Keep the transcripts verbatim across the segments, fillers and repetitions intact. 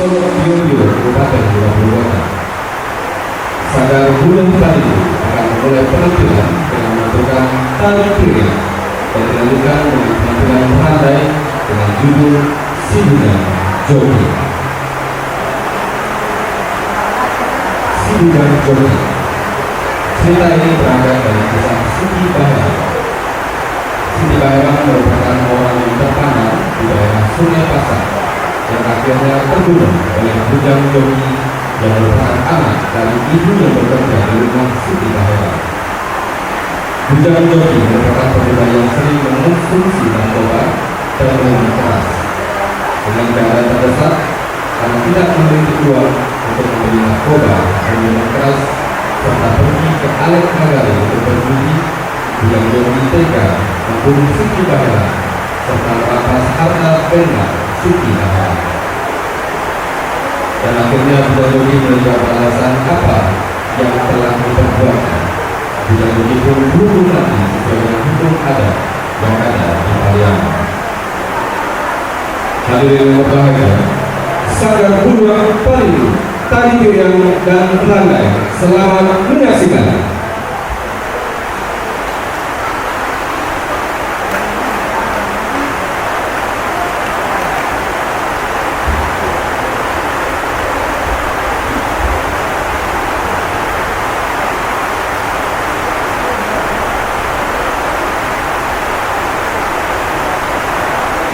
Pionyo Kabupaten Bulu Kota. Sanggar Buluah Padi akan memulai penampilan dengan memainkan tari piring dan dilanjutkan dengan penampilan berandai dengan judul Si Bujang Joki. Si Bujang Joki. Cerita ini berangkat dari kisah Siti Baheran. Siti Baheran merupakan orang yang terpandang di daerah Sungai Pasak, yang akhirnya terbunuh oleh Bujang Joki yang merupakan anak dari ibu yang bekerja di rumah Siti Baheran. Bujang Joki merupakan pemuda yang sering mengonsumsi narkoba dan minuman keras. Dengan keadaan terdesak, karena tidak memiliki uang untuk membeli narkoba dan minuman keras, serta pergi ke Alek Nagari untuk berjudi, Bujang Joki tega membunuh Siti Baheran serta merampas harta benda Siti Baheran. Dan akhirnya Bujang Joki menjawab balasan apa yang telah diperbuatkan. Bujang Joki pun dihukum mati sesuai dengan hukum adat yang ada di Pariaman. Hadirin yang berbahagia, Sanggar Buluah Padi, tari piring dan berandai, selamat menyaksikan.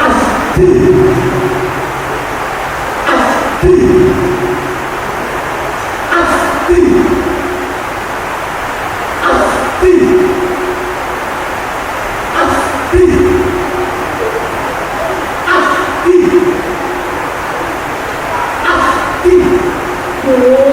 Asti. Asti. Asti. Asti. Asti. Asti. Asti. Oh.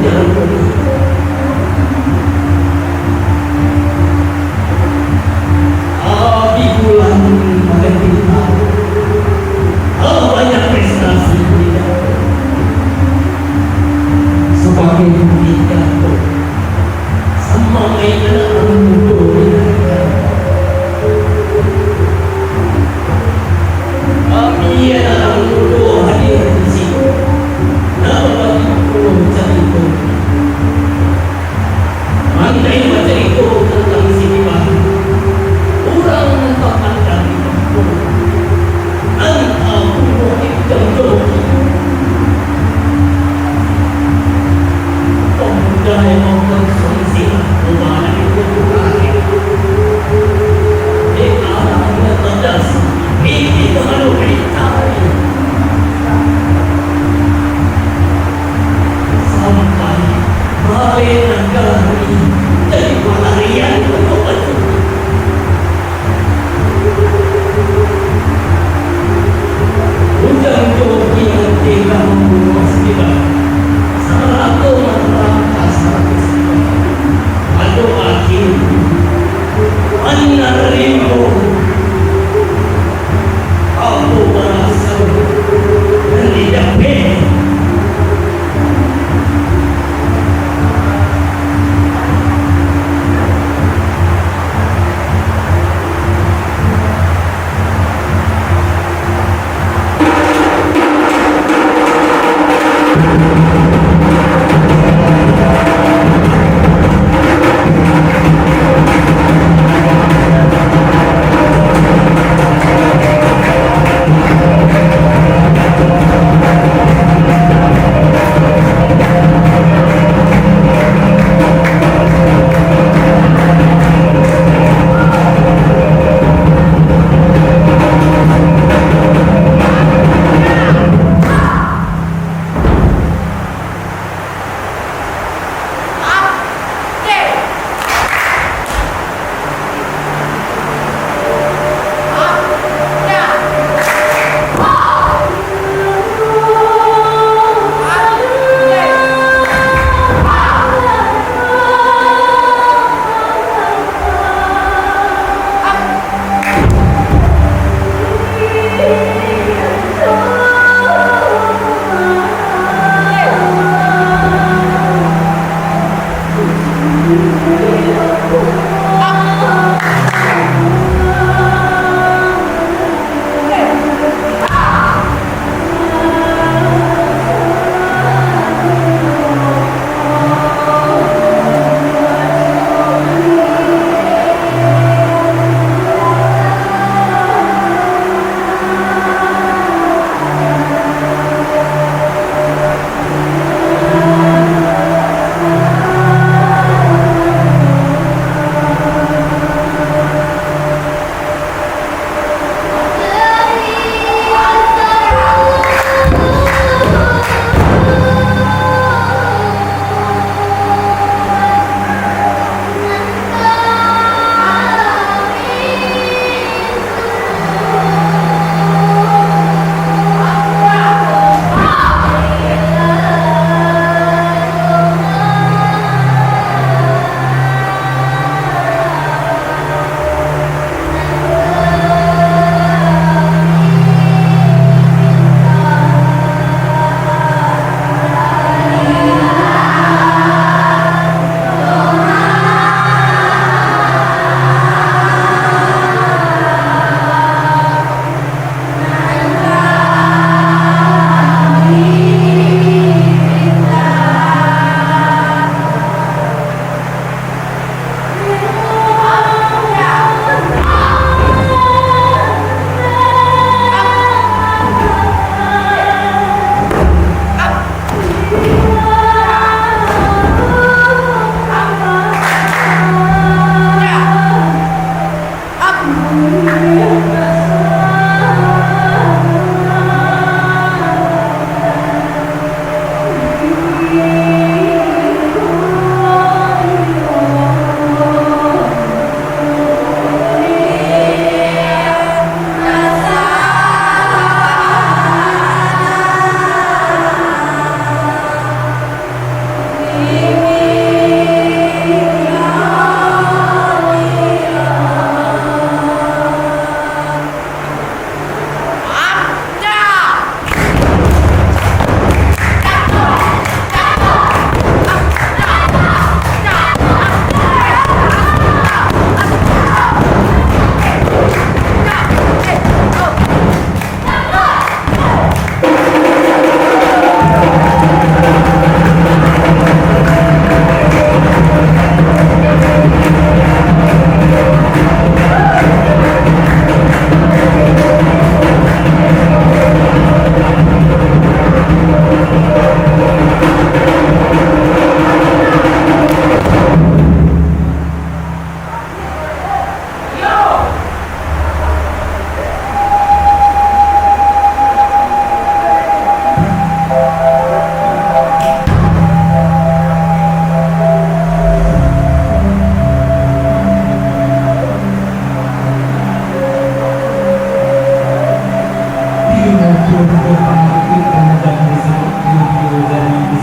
Tapi pulang baliak pintar. Alah banyak prestasi di dalam. Sabagai murid dato, samangek anak mudo di dalam. Kami anak mudo hadir di siko. Nan baitu carito.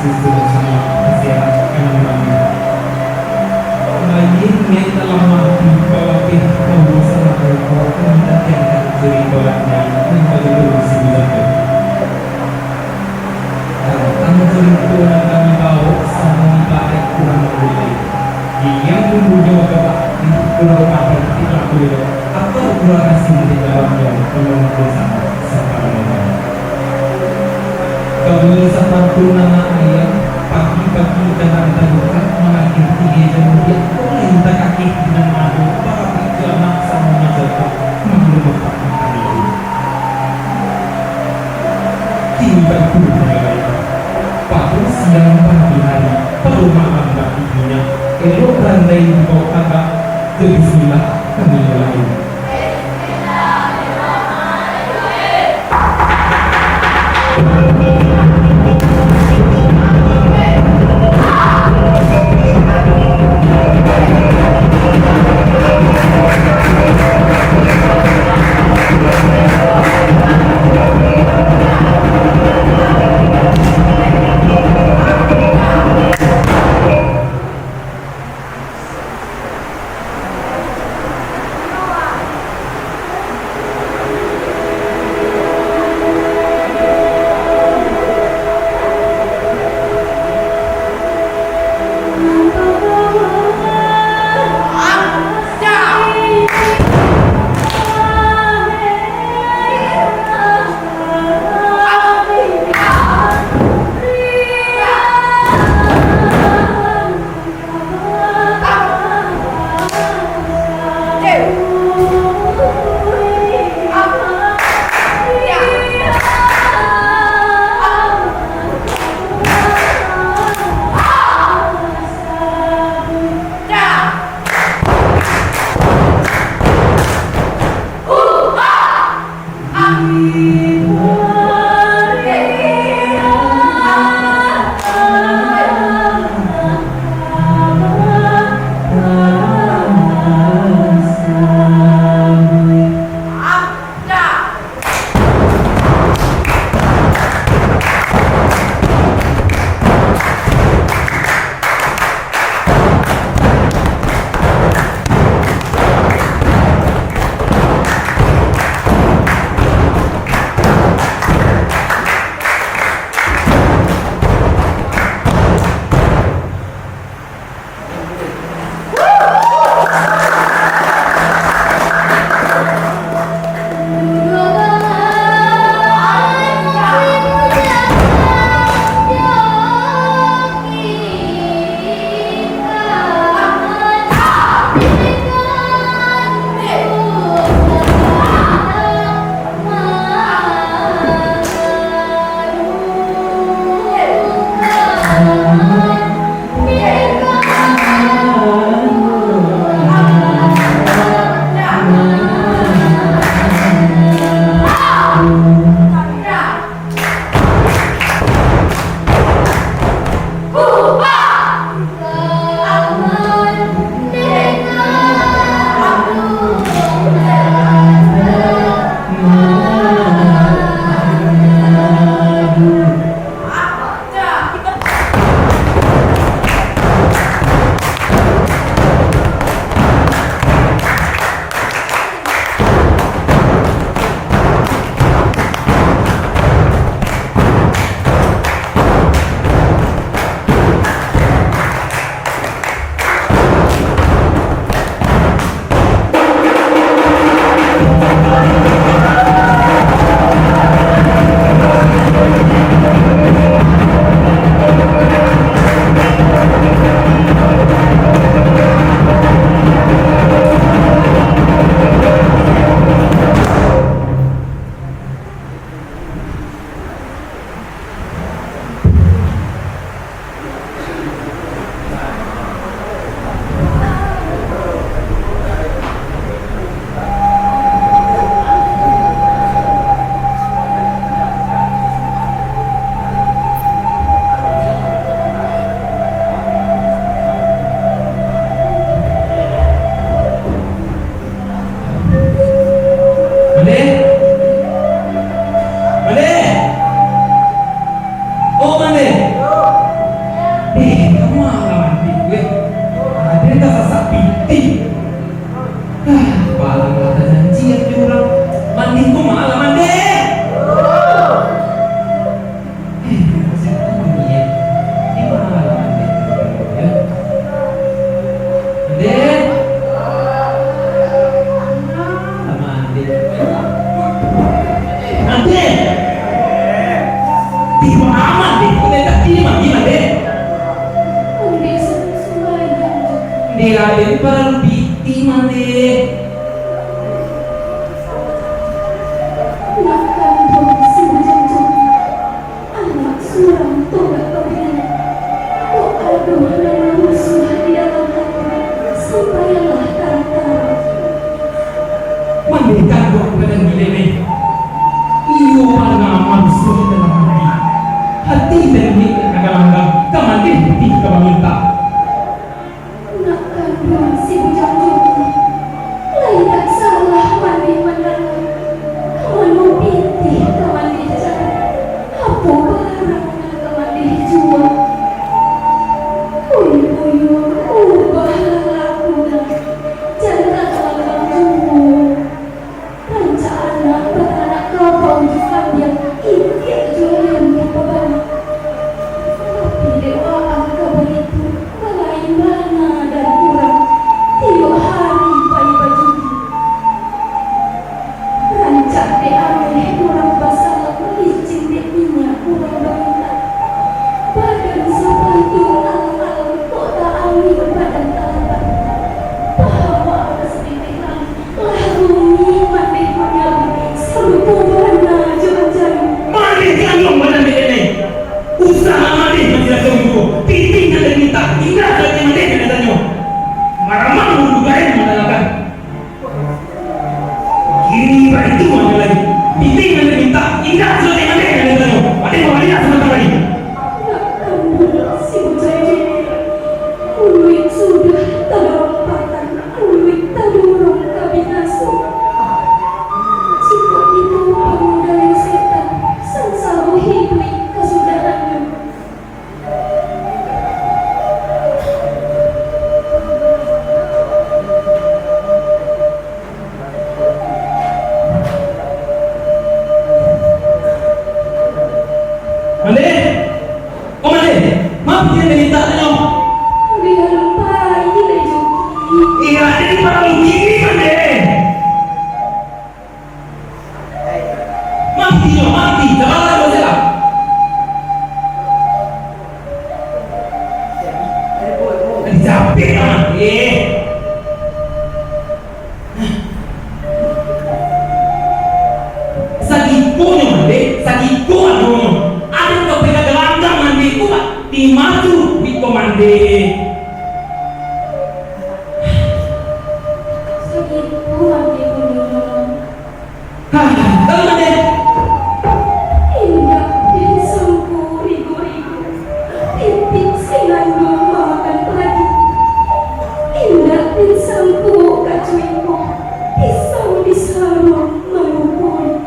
Sudah sama kasihan kanang mandi. Lain niat dalam hati, palapeh kau masalah kau, kami tatiangkan cerita lain, minta dulu si Bujang tu. Tantang cerita nan kami bawa, samo ibarat urang mulai. Yang dulunya gabak di rumah berarti lakunya, atau urang asing di dalamnya, menunggu sama sapanjang. Kami sapantun anak ayah, pagi-pagi kadang taluka, mangakhir tiga jam, biak mulai takakih di nan ado, barabik jalanak samo majaga, maklum apak makan itu. Kini baitu mulai, pado siang pagi hari, pado malam bakininya, elok randai di bawah tagak, jo bismillah kami mulai. Aden paralu pitih mande. Nak kanduang si Bujang Joki, anak surang tu nak babini. Kok ado nan rusuah di dalam hati, sampaianlah tarang-tarang. Mande kanduang badan gilek, iyo bana marusuah di dalam hati. Hati den ni ka galanggang, ka mande pitih ka bamintak. Nak kanduang si Bujang Joki, lai tak salah mande mandanga. Ka mano pitih ka mande cari, apo barang nan ka mande jua. Buyuang-buyuang ubahlah laku nan, jan ka galanggang juo. Rancak anak batanak kabau jo kandiang, itiak jo ayam dipabanak. Tapi dek waang ka baitu, balain bana dan urang, tiok hari pai bajudi. Rancak dek ameh urang basalak, licin dek inyiak urang bamintak. Badan sapantuang alang-alang, kok taangin badan talatak. Pahawa ka satitih langik, lah rumik mandeh manyalu, sarupo bana jo anjalu. Mandeh kanduang badan dek den. Usah lah mandeh manjelaso juo. Pitih nan den mintak, indak sajo mandeh nan den tanyo. Maramang bulu gaen mandangkan. Kini baitu manyo lai. Pitih nan den mintak, indak sajo mandeh nan den tanyo. Mandeh mambaliak samantaro lai. Nak kanduang si Bujang Joki, uluik sudah tadorong patang, uluik tadorong ka binaso. Jikok itu pangudai setan, sansaro hiduik kasudahannyo. Mande! Oh, Mande! Ma pitih nan den mintak tanyo? Bia alun pai lai, Joki. Iyo, den paralu kini, Mande! Ma pitih nyo, ma pitih, sabalah sajo lah. Dijapik lah, Mande. Sagiko nyo, Mande, sagiko adonyo. Aden ka pai ka galanggang Mande ko, Pak, di maju wiko Mande. Sagiko Mande punyo nyo. Hah, tahu, Mande? Indak disangko rigo-rigo, pitih sinanduang mamakan padi. Indak disangko kacuiko, pisang disaruang malukuri.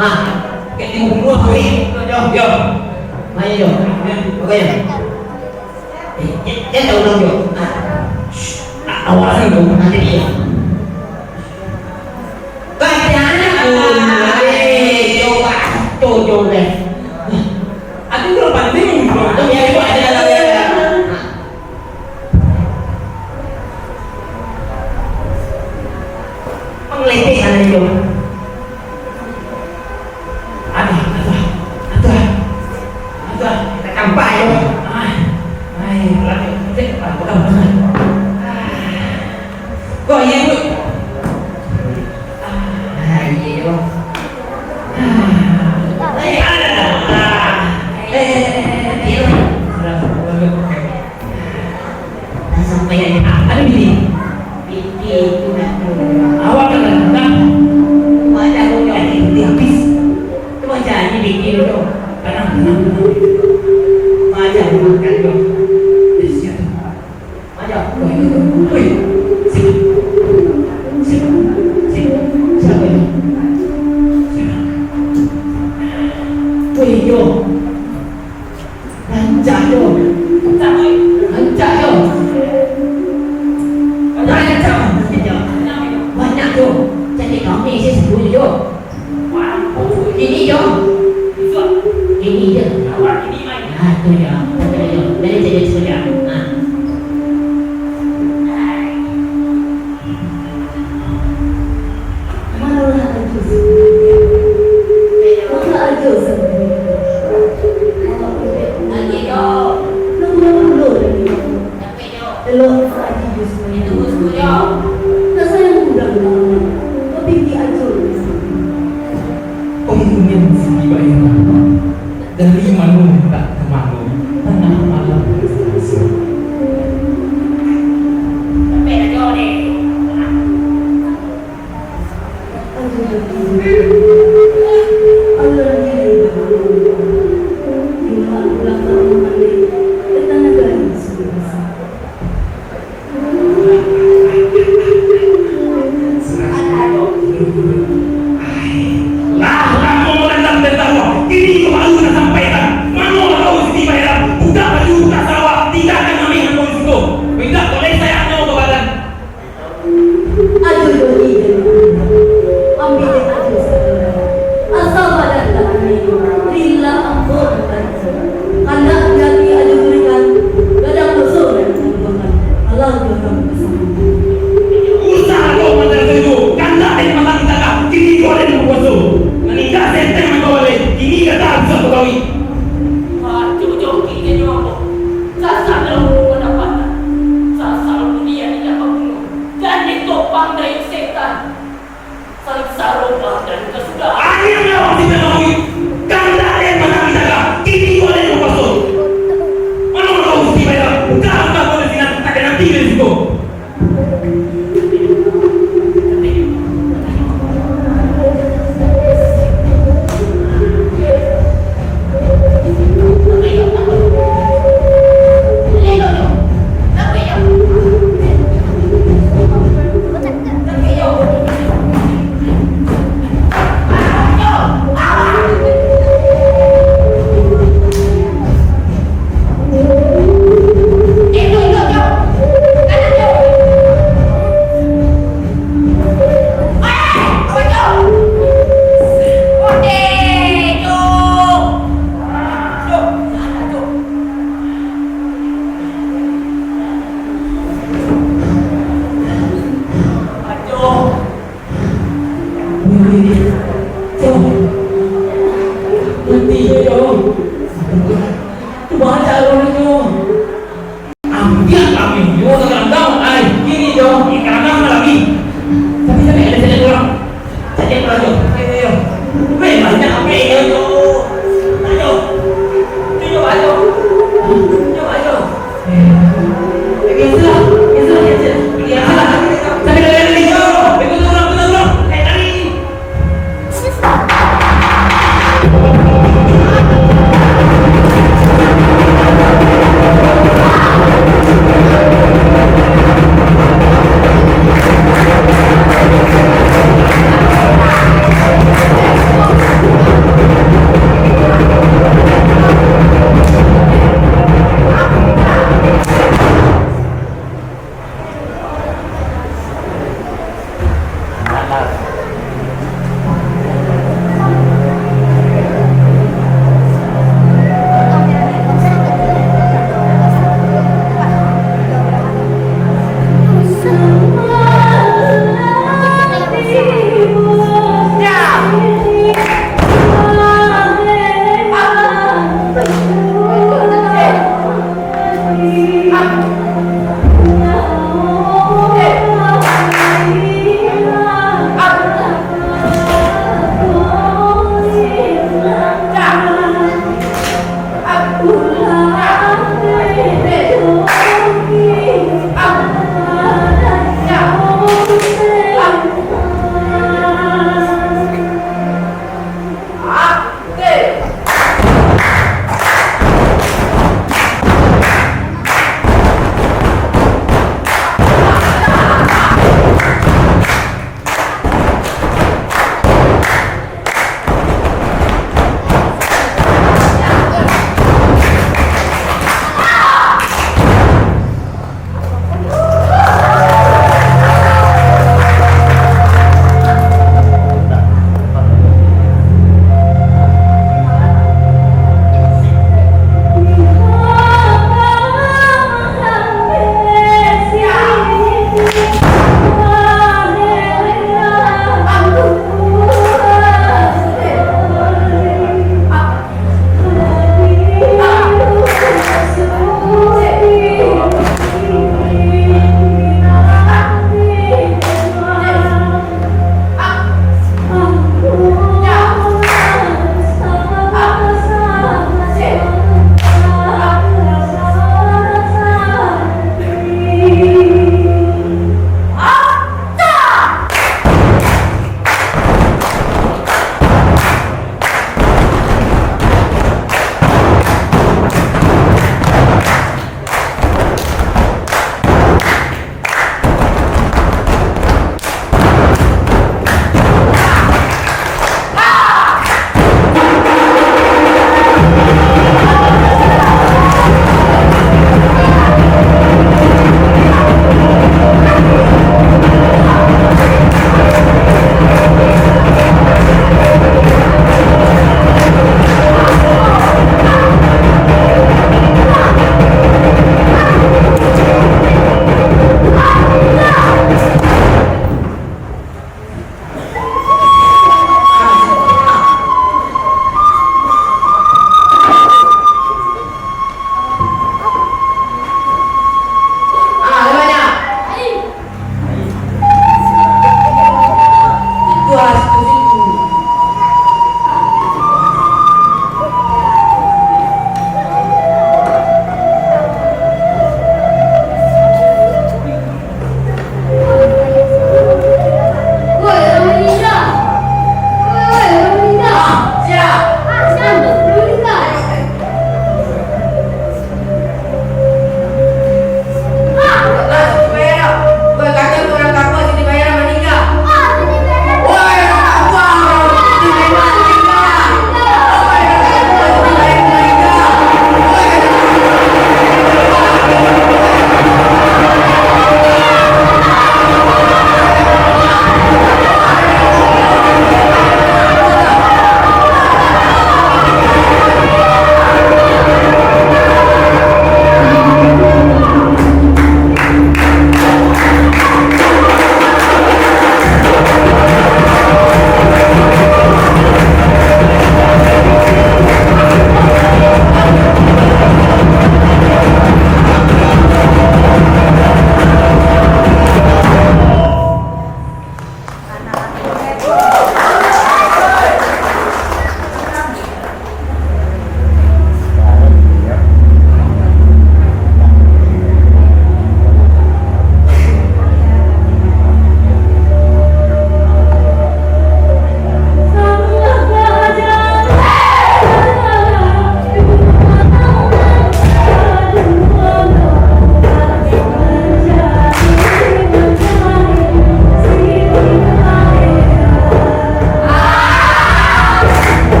Ah, kayak lima puluh hari, yo, yo. Ayo, yo. Yo, oke, yo. Eh, eh, eh, tahu dong, yo. Ah. Shh, ah, awasan dong, nanti dia. Baca anak, eh, yo, wah, tuh, yo, deh. Aduh, kalau pandai, yo, ya, yo, ada, ada, ada. Panglepek tangan itu. Aduh, aduh, aduh, aduh, kita kampai yo. Ai, ai, aduh, aduh, aduh, aduh. Kok iya, Bu? Ah, iya, yo. Ah, ai, aduh, aduh. Eh, eh, eh, eh, iya. Aduh, aduh, aduh. Lah sampai aja. Ah, ada bini. Bini itu nak. Awak kan dah. Wajah kau ni, eh, nanti habis. Tu wajah ni bini tu. Tenang, tenang, tenang. Wajah makan tu. Eh, siap. Wajah. Woi, woi, woi. Siap. Siap. Siap. Siapa ni? Siap. Woi, yo. Rancak jo. Rancak jo. Rancak. Banyak jo. Cari kami sih sepuluh jo. Ini jo. Ini jo. Ah, tu jo. Cari jo. Dari sini saja. Ah. Manolah Ajo sendiri. Manolah Ajo sendiri. Awak bebek lagi, yo. Nunggu dulu lagi. Elok Ajo sendiri. Nak sayang kurang lama. Tapi di Ajo sendiri. Omongnya masih di bayang. Dari mano mintak ka mano, tangah malam ka sasek. Lah lamo mandandam tantang ko, kini ko baru nak sampaikan. Mano lah kau Siti Bayaran? Buka baju, buka salawar, tinggalkan kami nan kau di situ. Mintak toleh sayaknyo ka badan. Ajo Doni dan Bunda, ambiak Ajo sadonyo. Asa badan tak anai, rila ambo dibantu. Kandak di ati Ajo barikan, gadang doso nan ditampuakan, kalau Ajo tampek samo. Usah kau mandanga sajo, kandak den mamatang ditangah, kini ko den bakuaso. Nan indak senteng mangko baleh, kini ka tarusak bagawi. Ajo joki janyo ambo, sasalo pandapatan, sasalo niat indak babunuah. Dan ditopang dayuik setan. Sansaro panjang ka sudah. Akhirnyo, awak tidak mengakui. Kandak den manang ditagah. Kini ko den bakuaso. Mano kau Siti Bayaran? Buka mata kau di sinan, tak ada nanti dari situ. Ambiak kami, yo, sekarang kau, ai, kini, yo, sekarang kau lagi. Tapi, tapi, ada saja kurang. Saja kurang, yo. Ayo, ayo. Weh, banyak api, yo, yo. Ayo. Ayo, ayo. Ayo, ayo. Eh, biasalah, biasalah, biasalah. Biasalah. Tapi, tapi, tapi, yo. Betul, betul, betul, betul. Eh, tadi.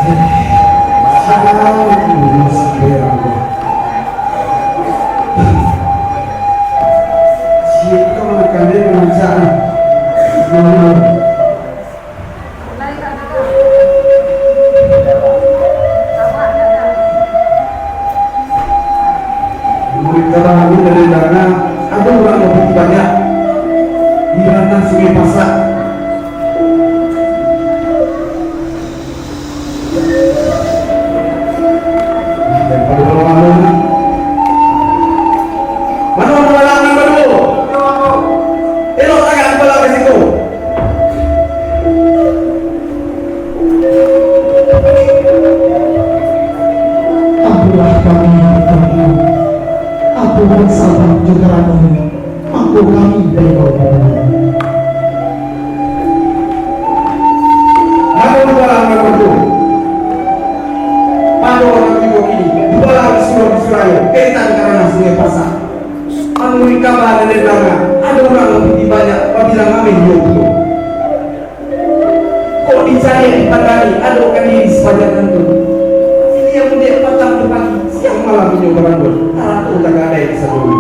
Murid kabangun dari tanah, ado urang bapiti banyak di ranah Sungai Pasak. Mano balang nan baduo? Elok tagak balang ka situ. Ampunlah kami, ya Allah. Ampunlah salah jo karano mangko kami dari bawah. Mano balang nan baduo? Pado nan tibo kini, balang di surau di Surayo, etan ka ranah Sungai Pasak. Manuruik kaba nan den danga, ado urang bapiti banyak, babilang ameh duo puluah. Kok dicari dipandani, ado ka diri sabanyak tantu. Siliang buliak patang jo pagi, siang malam inyo barandua, tarato tagak adaik sadonyo.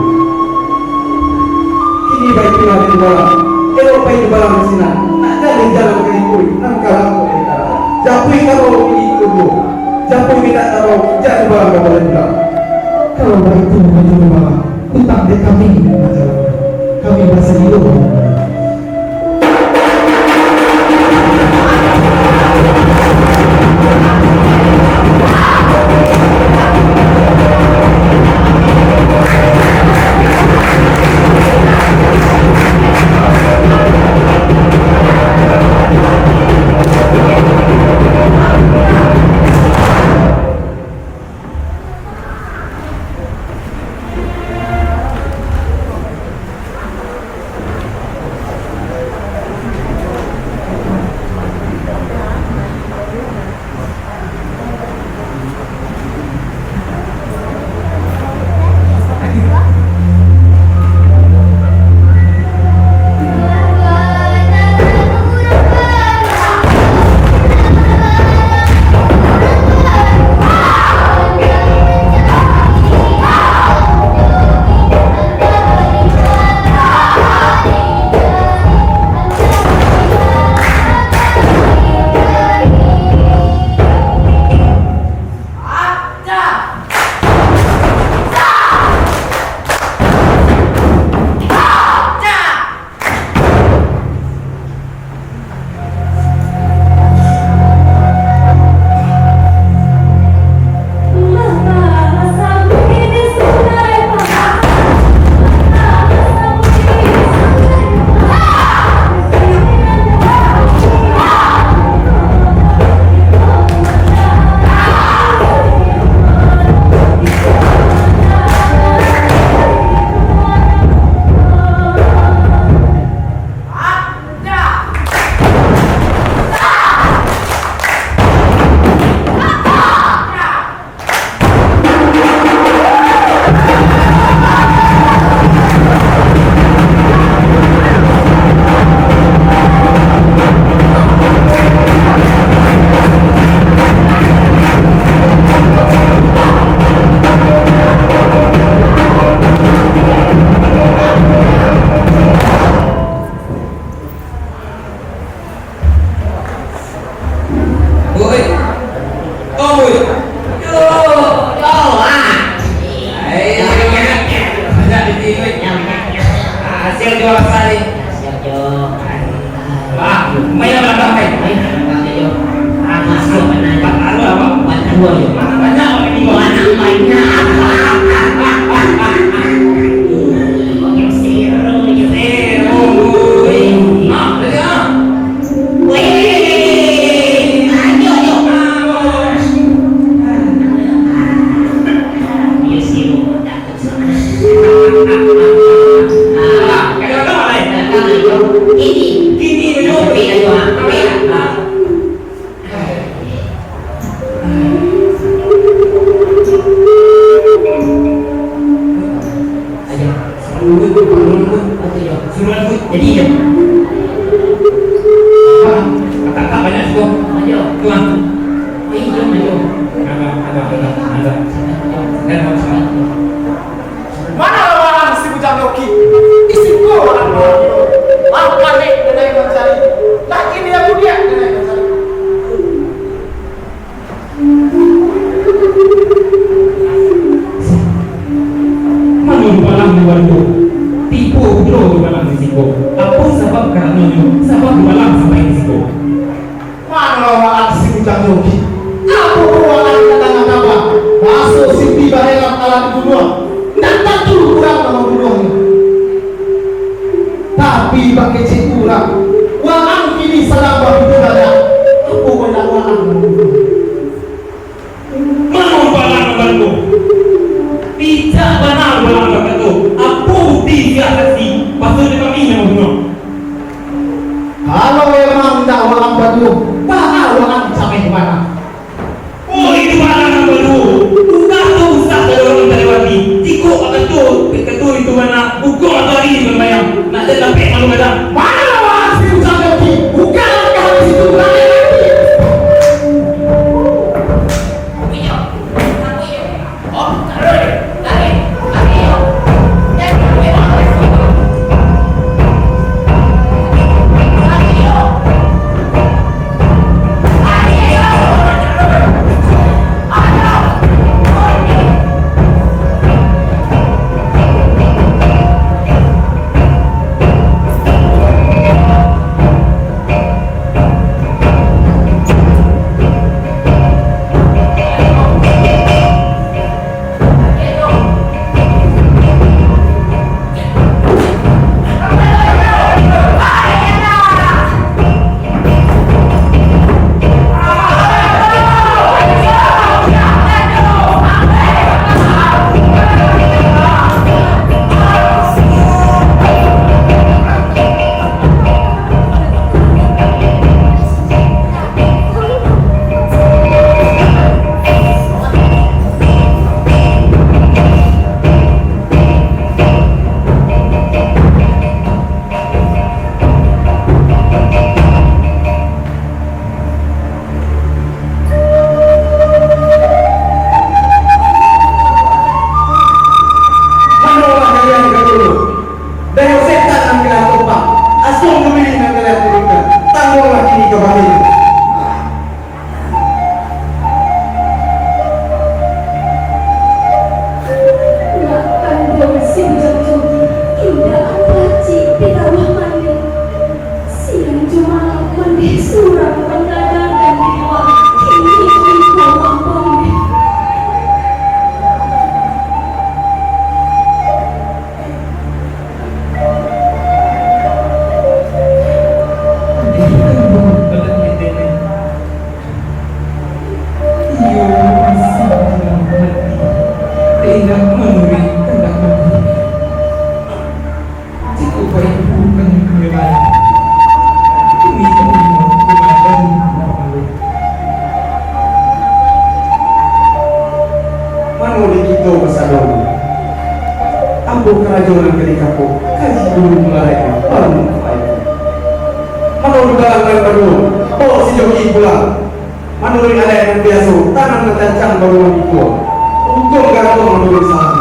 Kini baitulah den balang, elok baitu balang di sinan, nak jaleh jalan ka likuih, nan ka langkok di utara. Japuik ka bawah kini iko duo, japuik mintak ka bawah, jan balang ka baleh pulang. Kalau baitu, baitu balang. Utang dek kami, kami basadiyo. Woi. Oh, woi. Yo, yo, ah. Ai, banyak di sini, woi. Hasil jual sari. Hasil jual. Wah, lumayan lah, Bang, ai. Ai, Bang, yo. Ah, masih banyak. Empat puluh, Bang. Empat puluh, yo. Banyak, Bang, ini, Bang. Banyak, banyak. Seru, seru. Woi. Ah, banyak. Jadi, yo. Apa? Kakak banyak suko. Ayo. Tuan. Mano lah waang si Bujang Doki? Di siko waang. Lah panek denai mancari. Lah iliang budiak denai mancari. Mano dubalang di waluak, tibo pulo dubalang di siko. Apo sabab karanonyo, sabab dubalang sampai di siko? Mano waang si Bujang Doki? Apo waang ka tangah kaba? Baso Siti Bahelan alah dibunuah. Ndak tantu urang nan mambunuahnyo. Tapi bakecek urang, waang kini sadang babutuah banyak. Apo bana waang mambunuah? Mano balang nan baduo? Picak bana balang bakato, apo bukti siya saksi, pasu dek kami nan mambunuah? Kalau emang ndak waang baduo, baa waang cameh bana? Oh, itu balang nan baduo. Tugas tu usah sadonyo talewati. Jikok bakato, bakato itu bana, buka matahari di sumbayang. Nak den lapek malu gadang. Mano waang si Bujang Doki? Buka langkah di situ, lari, lari. Manolah kalian ka dulu. Dayah setan nan kalian tompang, asuang duduih nan kalian turunkan, tangguanglah kini ka batinyo. Nak tangguang si Bujang Doki, indak pacik di bawah mandi. Siang jo malam mandeh surang manggadangkan di lua, kini iko ampun deh. Iyo masih dalam hati, indak manuruik kandak mati. Jikok baitu kan nyo lai, kini kan nyo kumadan. Mano di kito basadonyo? Ambo karajo nan ka dikapok, kaji dulu mularaiknyo, baru mangko aia. Mano dubalang nan baduo, bawok si Joki pulang. Manuruik adaik nan biaso, tanang nan tancang baruang dikua. Untuang gantuang manuruik salah.